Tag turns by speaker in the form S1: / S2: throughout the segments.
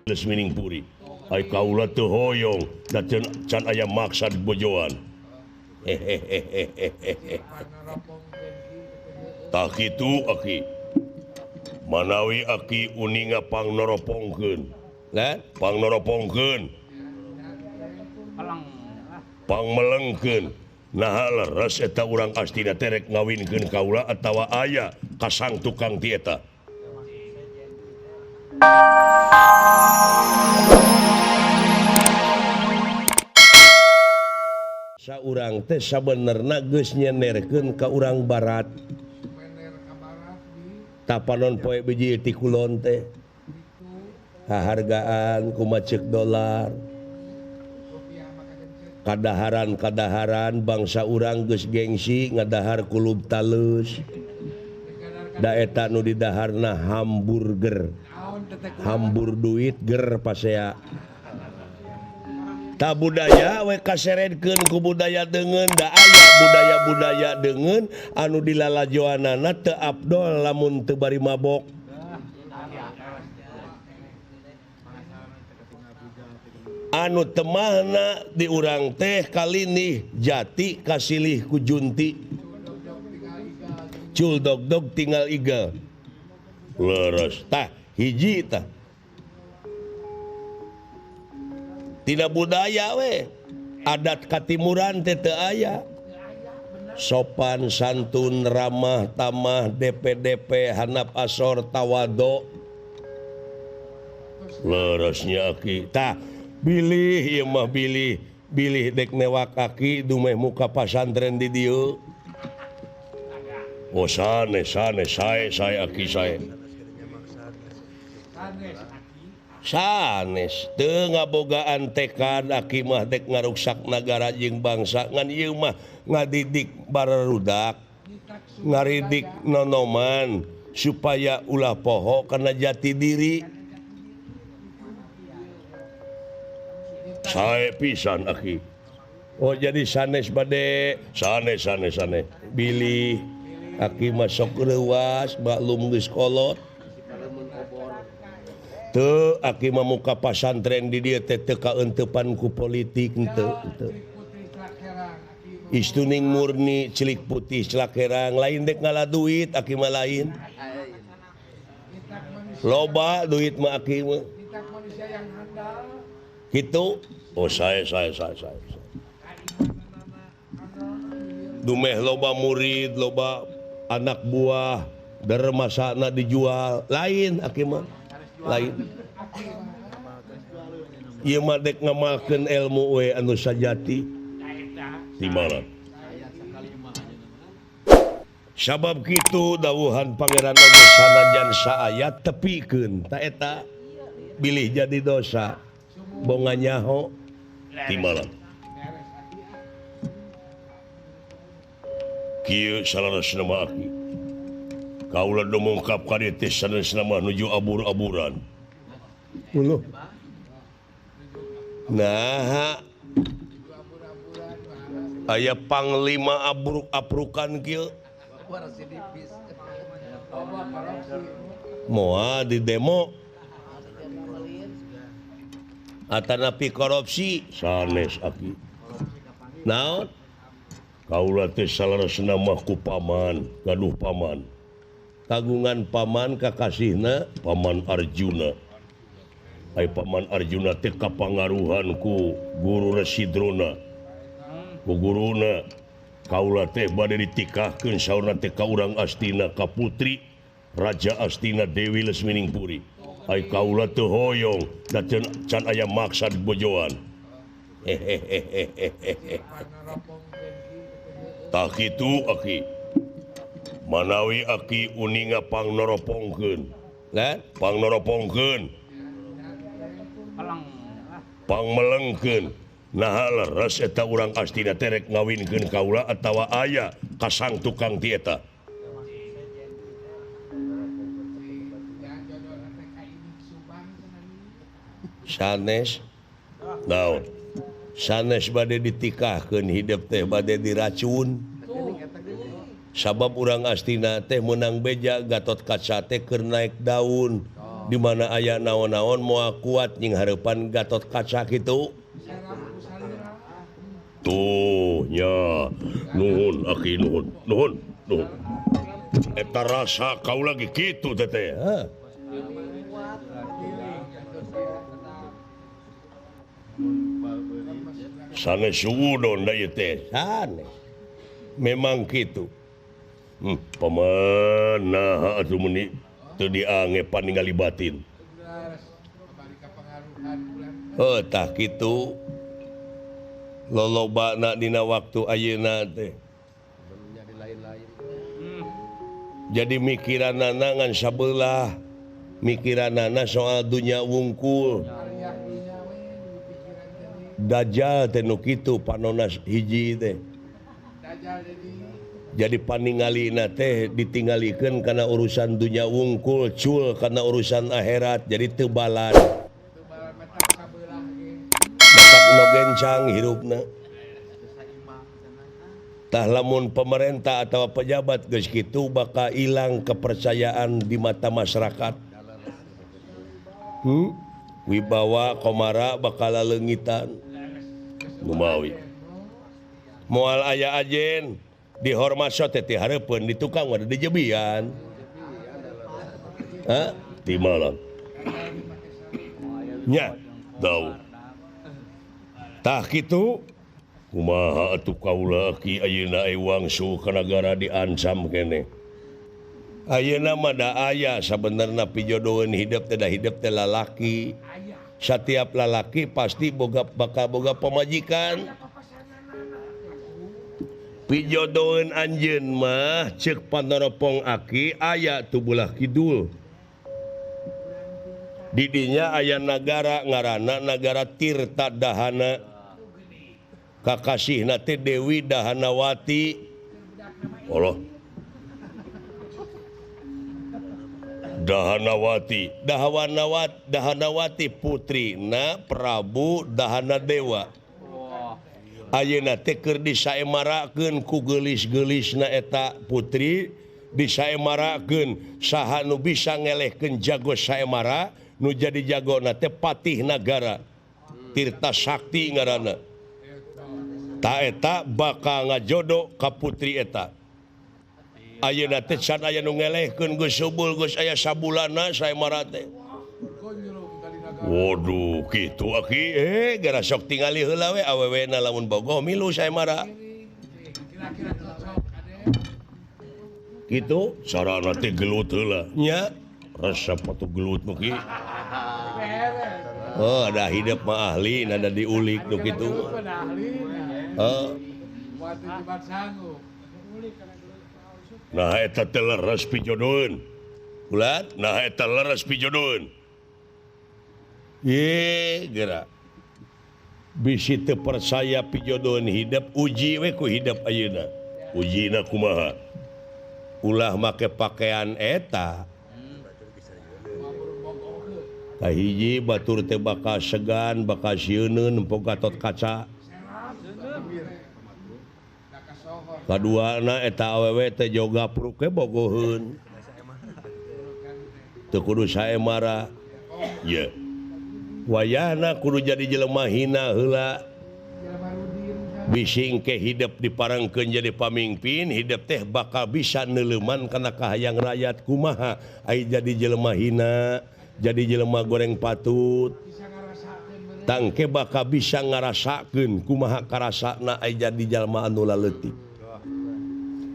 S1: Lesmining Puri. Ai kaula teu hoyong da can aya maksad bojoan. Hehehehehe. Tah kitu aki. Manawi aki uninga pangnoropongkeun. Lah, pangnoropongkeun. Pangmelengkeun. Naha leres eta urang Astina terek ngawinkeun kaula atawa aya kasang tukang ti eta. Saurang teh sabenerna geus nyenerkeun ka urang barat. Tapanon poe biji ti kulon teh. Hahargaan kumaha ceuk dolar. Kadaharan-kadaharan bangsa urang geus gengsi ngadahar kulub talus. Da eta nu didaharna hamburger. Hambur duit ger pasea. Ta budaya we kaseredkeun ku budaya deungeun da aya budaya-budaya deungeun anu dilalajoanana teu afdol lamun teu bari mabok. Anu temahna di urang teh kalinih jati kasilih ku junti. Cul dog-dog tinggal igel. Leres tah hiji tah. Tidak budaya we adat katimuran teh teu aya. Sopan santun ramah tamah DPDP hanap asor tawado. Leresnya aki tah bilih ieu mah bilih bilih dek newak aki dumeh muka pasantren di dieu. Oh sanes sanes sae sae aki sae. Sanes teu ngabogaan tekad aki mah dek ngaruksak nagara jeung bangsa ngan ieu mah ngadidik barudak ngaridik nonoman supaya ulah poho kana jati diri. Sae pisan aki. Oh jadi sanes bade sanes sanes sanes bilih aki mah sok reuas maklum geus kolot. Teu aki mah muka pasantren di dieu teh teu kaeuntepan ku politik henteu henteu. Istuning murni cilik putih celakerang lain dek ngala duit aki mah lain. Loba duit mah aki mah. Kitu. Oh sae sae sae sae. Dumeh loba murid, loba anak buah, dermasana dijual, lain aki mah. Lain. Ieu mah dek ngamalkeun ilmu we anu sajati. Di mana? Sabab kitu dawuhan Pangeran oge sanajan saayat tepikeun ta eta bilih jadi dosa. Bonga nyaho di mana? Kieu saleresna mah aki. Kaula dumungkap ka dieu teh sanesna mah nuju abur-aburan. Uluh. Nah, aya panglima abruk-abrukan kieu. Moal di demo. Atanapi korupsi sanes aki. Naon? Kaula teh saleresna mah ku paman, gaduh paman. Kagungan paman kakasihna Paman Arjuna. Ai Paman Arjuna teh kapangaruhan ku Guru Resi Drona. Ku guruna kaula teh bade ditikahkeun saurna teh ka urang Astina ka putri Raja Astina Dewi Lesmining Puri. Ai kaula teu hoyong da can aya maksad bojoan. Hehehehehe. Tah kitu aki. Manawi aki uninga pangnoropongkeun. Lah, pangnoropongkeun. Pangmelengkeun. Naha leres eta urang Astina terek ngawinkeun kaula atawa aya kasang tukang ti eta. Sanes naon? Sanes bade ditikahkeun hidep teh bade diracun. Sabab urang Astina teh meunang beja Gatot Kaca teh keur naik daun. Di mana aya naon-naon moal kuat nying hareupan Gatot Kaca kitu. Tuh nya nuhun aki nuhun nuhun nuhun. Eta rasa kau lagi kitu teteh. Sanes suudon da ieu teh sanes. Memang kitu. Paman naha atuh meuni teu diange paningali batin. Heuh tah kitu. Lolobana dina waktu ayeuna teh. Jadi mikiranana ngan sabelah, mikiranana soal dunya wungkul. Dajjal teh nu kitu panona hiji teh. Jadi paningalina teh ditinggalikeun kana urusan dunya wungkul, cul kana urusan akhirat, jadi teu balan. Matak nu gencang hirupna. Tah lamun pemerintah atau pejabat geus kitu bakal ilang kepercayaan di mata masyarakat. Wibawa komara bakal leungitan. Lumawi. Moal aya ajen dihormat teh ti hareupeun di tukang mah dijebian. Hah? Ti malam. Nya, tahu. Tah kitu kumaha atuh kaula ki ayeuna wangsu ka nagara diancam keneh. Ayeuna mah da aya sabenerna pijodoheun hidup teh da hidup teh lalaki. Satiap lalaki pasti boga bakal boga pamajikan. Pijodoheun anjeun mah ceuk panoropong aki aya tubulah kidul. Di dinya aya nagara ngaranna nagara Tirta Dahana. Kakasihna teh Dewi Dahanawati. Allah. Dahanawati, Dahanawati putrina Prabu Dahanadewa. Ayeuna teh keur disaemarakeun ku geulis-geulisna eta putri, disaemarakeun saha nu bisa ngelehkeun jago saemara, nu jadi jagona teh patih nagara Tirta Sakti ngaranna. Ta eta bakal ngajodo ka putri eta. Ayeuna teh can aya nu ngelehkeun geus subul geus aya sabulana saemara teh. Waduh kitu aki gara sok tingali heula we awewena lamun bogoh milu saemara. Kitu sarana teh gelut heula nya resep atuh gelut nu ki. Oh ada hidup mah ahli nada diulik nu kitu. Heeh. Nah eta teh leres pijodoheun. Ulat, nah eta leres pijodoheun. Ye geura. Bisi teu percaya pijodoheun hidup uji we ku hidup ayeuna. Ujina kumaha? Ulah make pakaian eta. Kahiji batur teh bakal segan, bakal sieuneun nempo Gatot Kaca. Kaduana eta awewe teh joga pruke bogoheun. Teu kudu saemara. Ye. Wayahna kudu jadi jelema hina heula. Bisi engke hidup diparengkeun jadi pamimpin, hidup teh bakal bisa neuleuman kana kahayang rakyat kumaha ai jadi jelema hina, jadi jelema goreng patut. Tangke bakal bisa ngarasakeun kumaha karasana ai jadi jalma anu laleutik.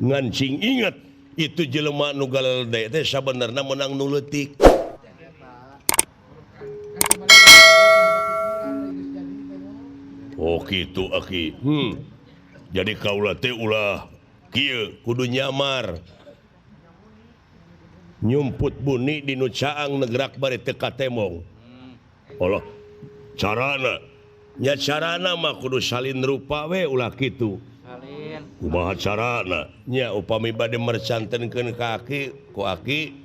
S1: Ngan cing inget itu jelema nu galede teh sabenerna meunang nu leutik. Oh kitu aki. Jadi kaula teh ulah kieu kudu nyamar. Nyumput buni di nu caang negrak bari teu katemong. Allah carana nya carana mah kudu salin rupa we ulah kitu. Kumaha carana nya upami bade mercantenkeun ka aki ku aki